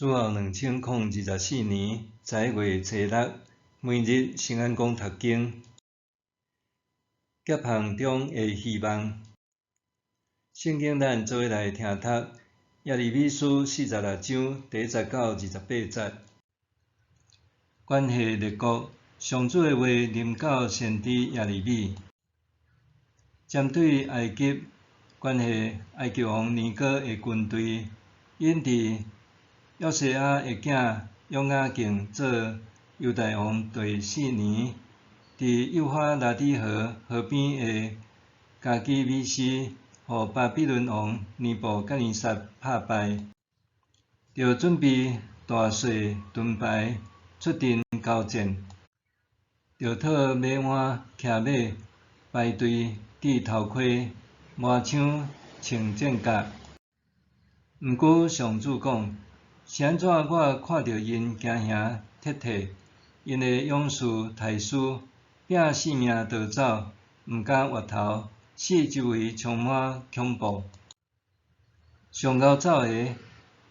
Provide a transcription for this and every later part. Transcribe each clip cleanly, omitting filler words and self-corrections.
主後2024年11月初六，每日聖安公讀經，夾縫中的希望。聖經咱做伙來聽讀耶利米書46章第1節到28節。關係列國，上主的話臨到先知耶利米，針對埃及，關係埃及王尼哥的軍隊，𪜶佇約西亞的囝約雅敬做猶大王第四年，佇幼發拉底河河邊的迦基米施，予巴比倫王尼布甲尼撒拍敗，著準備大細盾牌出陣交戰，著套馬鞍騎馬排隊戴頭盔，磨槍穿戰甲。毋過上主講：是按怎我看著𪜶驚惶撤退，𪜶的勇士刣死，拚性命逃走，毋敢回頭，四周圍充滿恐怖。上𠢕走的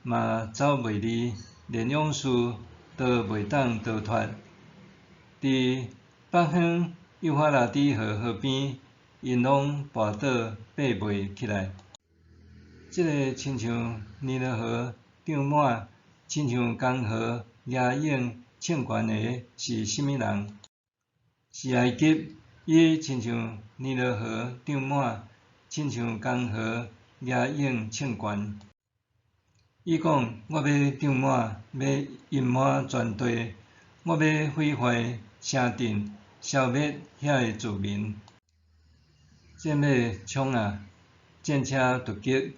嘛走袂離，連勇士都袂當逃脫。佇北方幼發拉底河河邊，𪜶攏跋倒爬袂起來。這个親像尼羅河漲滿，親像江河額湧衝懸的是啥物人？是埃及，伊親像尼羅河漲滿，親像江河額湧衝懸。伊講：我欲漲滿，欲淹滿全地，我欲毀壞城鎮，消滅遐的住民。戰馬衝啊！戰車突擊，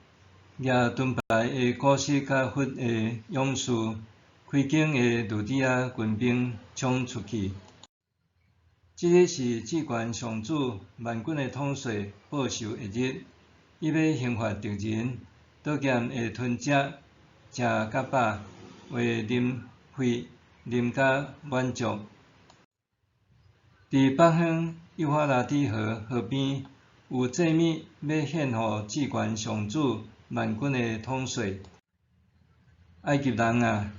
舉盾牌的古實佮弗的勇士，開弓的呂底亞軍兵衝出去。這日是至懸上主萬軍的統帥報仇的日，伊欲刑罰敵人，刀劍會吞食，食甲飽，會啉血，啉甲滿足。佇北方幼發拉底河河邊，有祭物欲獻予至懸上主萬軍的統帥。埃及人啊，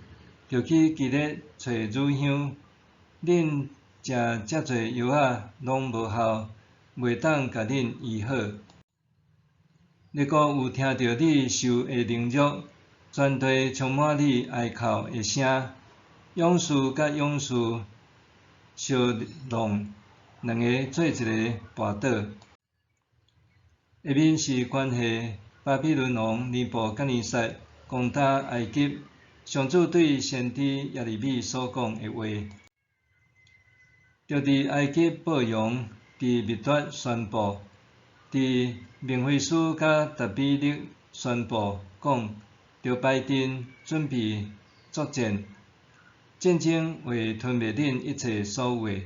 著去基列揣乳香，恁食遮濟藥仔攏無效，袂當共恁醫好。列國有聽著你受的凌辱，全地充滿你哀哭的聲。勇士佮勇士相挵，兩个做一个跋倒。下面是關係巴比倫王尼布甲尼撒攻打埃及，上主對先知耶利米所講的話。著佇埃及報羊，佇密達宣布，佇孟菲斯佮達比勒宣布，講著擺陣準備作戰，戰爭會吞滅恁一切所有的。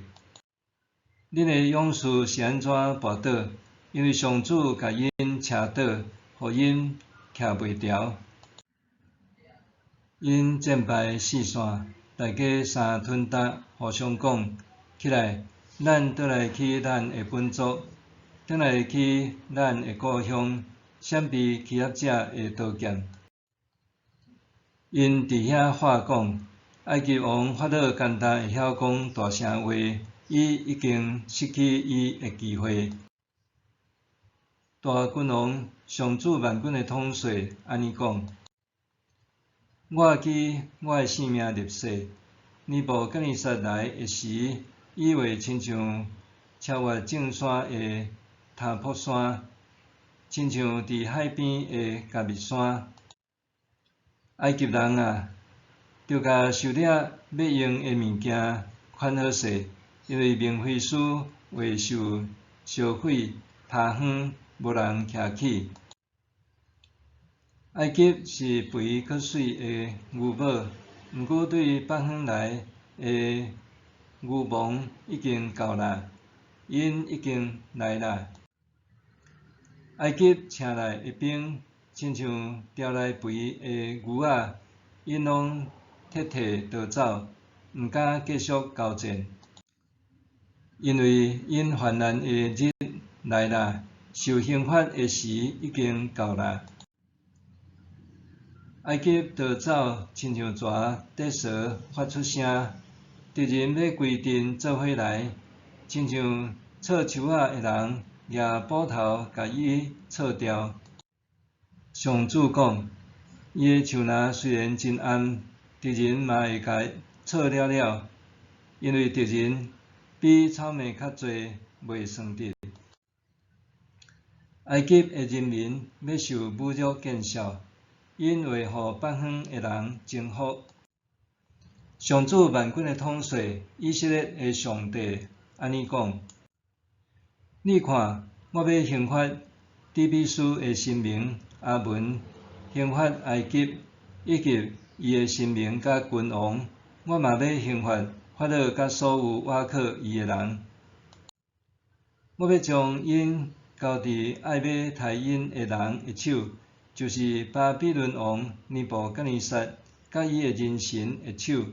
恁的勇士是按怎跋倒？因為上主共𪜶車倒，予𪜶徛袂牢。𪜶戰敗四散，大家衫吞沓，互相講：起來，咱轉來去咱的本族，轉來去咱的故鄉，閃避欺壓者的刀劍。𪜶佇遐喊講：埃及王法老干焦會曉講大聲話，伊已經失去伊的機會。大君王上主萬軍的統帥按呢講：我舉我的性命立誓，尼布甲尼撒來的時，伊會親像超越眾山的他泊山，親像佇海邊的迦密山。埃及人啊，著共狩獵欲用的物件款好勢，因為孟菲斯會受燒毀、拋荒，無人徛起。埃及是肥閣媠的牛母，毋過對北方來的牛王已經到啦，𪜶已經來啦。埃及請來的兵，親像牢內肥的牛仔，𪜶攏撤退逃走，毋敢繼續交戰，因為𪜶患難的日來啦，受刑罰的時已經到啦。埃及逃走，親像蛇得趖發出聲；敵人欲歸陣做伙來，親像銼樹仔的人舉斧頭共伊銼掉。上主講：伊的樹林雖然真暗，敵人嘛會共銼了了，因為敵人比草麥較濟，袂算得。埃及的人民欲受侮辱見笑，𪜶會予北方的人征服。上主萬軍的統帥，以色列的上帝按呢講：你看，我欲刑罰底比斯的神明阿門，刑罰埃及以及伊的神明佮君王，我嘛欲刑罰法老佮所有倚靠伊的人。我欲將𪜶交佇愛欲刣𪜶的人的手，就是巴比倫王尼布甲尼撒佮伊的人神的手。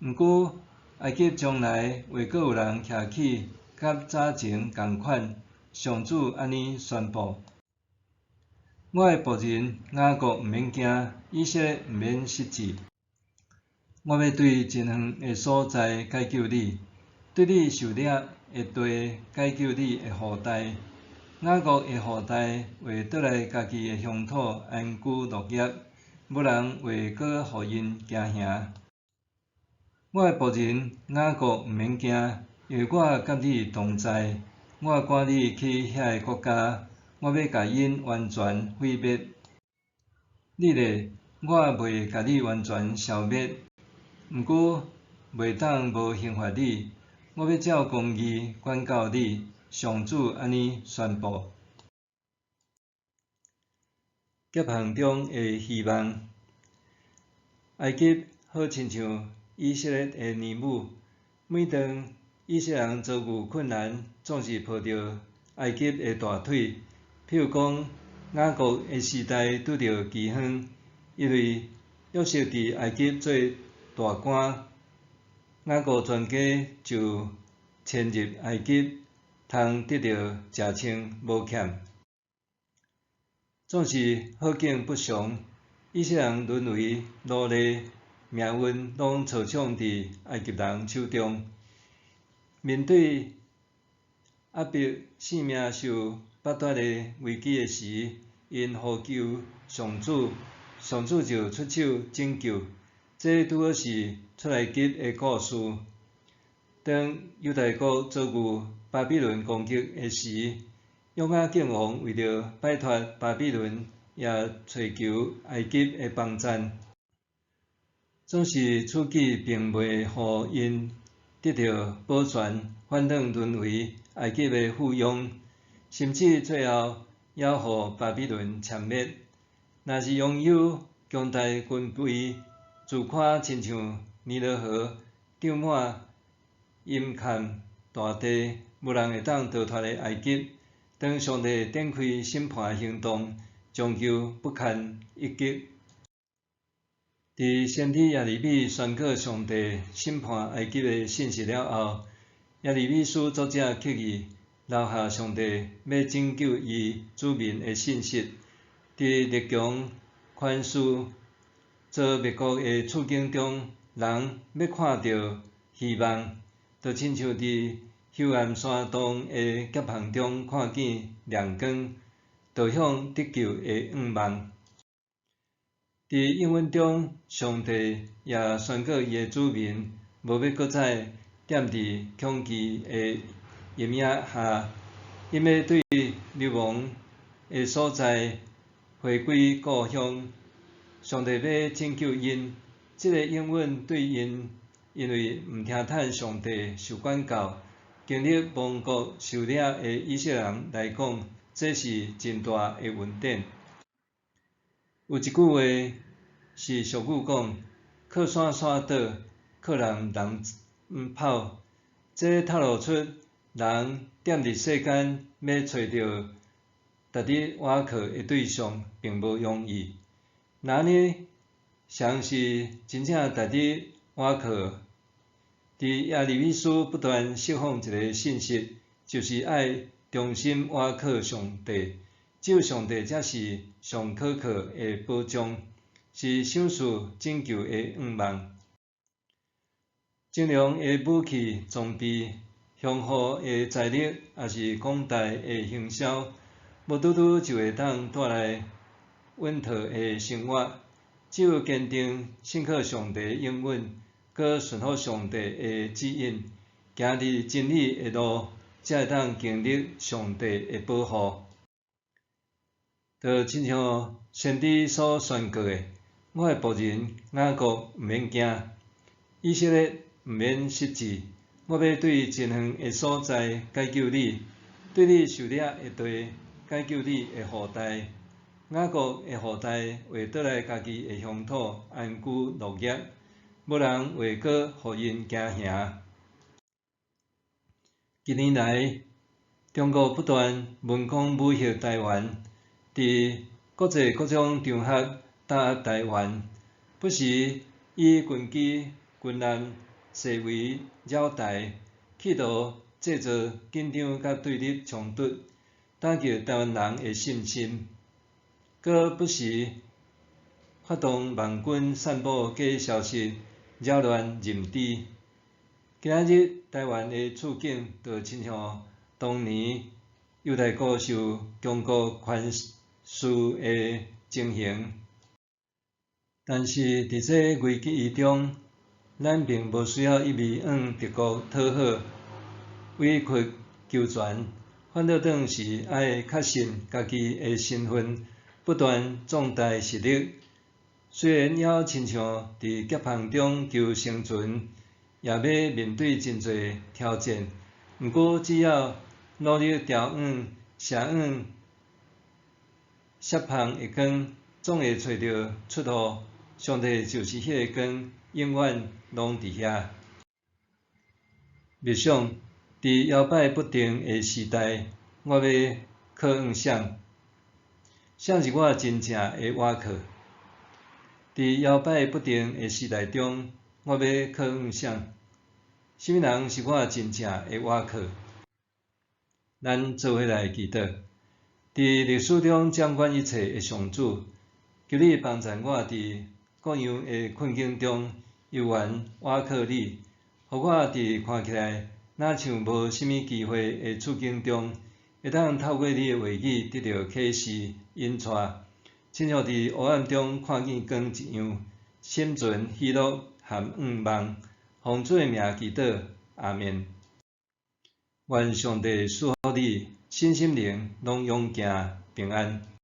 毋過，埃及將來會閣有人徛起，佮早前仝款。上主按呢宣布。我的僕人雅各毋免驚，以色列毋免失志。我欲對真遠的所在解救你，對你受掠的地解救你的後代。雅各的後代會倒來家己的鄉土安居樂業，無人會閣予𪜶驚嚇。我的僕人雅各毋免驚，因為我佮你同在。我趕你去遐个國家，我欲共𪜶完全毀滅。你咧，我袂共你完全消滅，毋過袂當無刑罰你。我欲照公義管教你。上主按呢宣布。夾縫中的希望，埃及好親像以色列的乳母，每當以色列人遭遇困難，總是抱著埃及的大腿。譬如講，雅各的時代拄著饑荒，因為約瑟佇埃及做大官，雅各全家就遷入埃及，通得著食穿無欠。總是好景不常，以色列人淪為奴隸，命運攏操掌佇埃及人手中。面對壓迫性命受剝奪的危機的時，𪜶呼求上主，上主就出手拯救。這拄好是出埃及的故事。當猶大國遭遇巴比倫攻擊的時，約雅敬王為著擺脫巴比倫，也揣求埃及的幫贊。總是處境並袂予𪜶得著保全，反轉淪為埃及的附庸，甚至最後也予巴比倫殲滅。若是擁有強大軍備，自看親像尼羅河漲滿陰崁大地，無人會當逃脫的埃及，當上帝展開審判行動，終究不堪一擊。佇先知耶利米宣告上帝審判埃及的信息了後，耶利米書作者刻意留下上帝欲拯救伊子民的信息。佇列強權勢遭滅國的處境中，人欲看著希望，就親像佇幽暗山洞的夾縫中看見亮光，導向得救的願望。佇應允中，上帝也宣告伊的子民無欲閣再踮佇恐懼的陰影下，𪜶欲對流亡的所在回歸故鄉。上帝欲拯救𪜶，這个應允對𪜶因為毋聽趁上帝受管教、經歷亡國受掠的以色列人來講，這是真大的恩典。有一句話是俗語講：靠山山倒，靠人人跑。這透露出人踮佇世間欲揣著值得倚靠的對象，並無容易。若按呢，誰是真正值得倚靠？佇耶利米書不斷釋放一个信息，就是愛忠心倚靠上帝，只有上帝才是上可靠的保障。是賞賜拯救的願望。精良的武器裝備、雄厚的財力，抑是廣大的行銷，無拄拄就會當帶來穩妥的生活。只有堅定信靠上帝應允，閣順服上帝的指引，行佇真理的路，才會當經歷上帝的保護。就親像先知所宣告的：我的僕人雅各毋免驚，以色列毋免失志。我欲對真遠的所在解救你，對你受掠的地解救你的後代。雅各的後代會倒來家己的鄉土安居樂業，無人會閣予𪜶驚嚇。近年來，中國不斷文攻武嚇臺灣，佇國際各種場合打壓臺灣，不時以軍機、軍艦四圍繞臺，企圖製造緊張佮對立衝突，打擊臺灣人的信心。閣不時發動網軍散布假消息，擾亂認知。今仔日臺灣的處境，就親像當年猶太國受強國權勢的情形。但是佇這危機中，咱並無需要一味向敵國討好、委曲求全，反倒轉是愛確信家己的身份，不斷壯大實力。雖然猶親像佇夾縫中求生存，也欲面對真濟挑戰，毋過只要努力朝向射向隙縫的光，總會揣著出路。上帝就是彼個光，永遠攏佇遐。默想，佇搖擺不定的時代，我欲靠向啥？啥是我真正的倚靠？佇搖擺不定的時代中，我欲靠向啥？啥物人是我真正的倚靠？咱做伙來祈禱。佇歷史中掌管一切的上主，求你幫助我佇各樣的困境中，猶原倚靠你，予我佇看起來若像無啥物機會的處境中，會當透過你的話語得著啟示引帶，親像佇黑暗中看見光一樣，心存喜樂和向望。奉主的名祈禱，阿們。願上帝賜福你，身心靈攏勇健平安。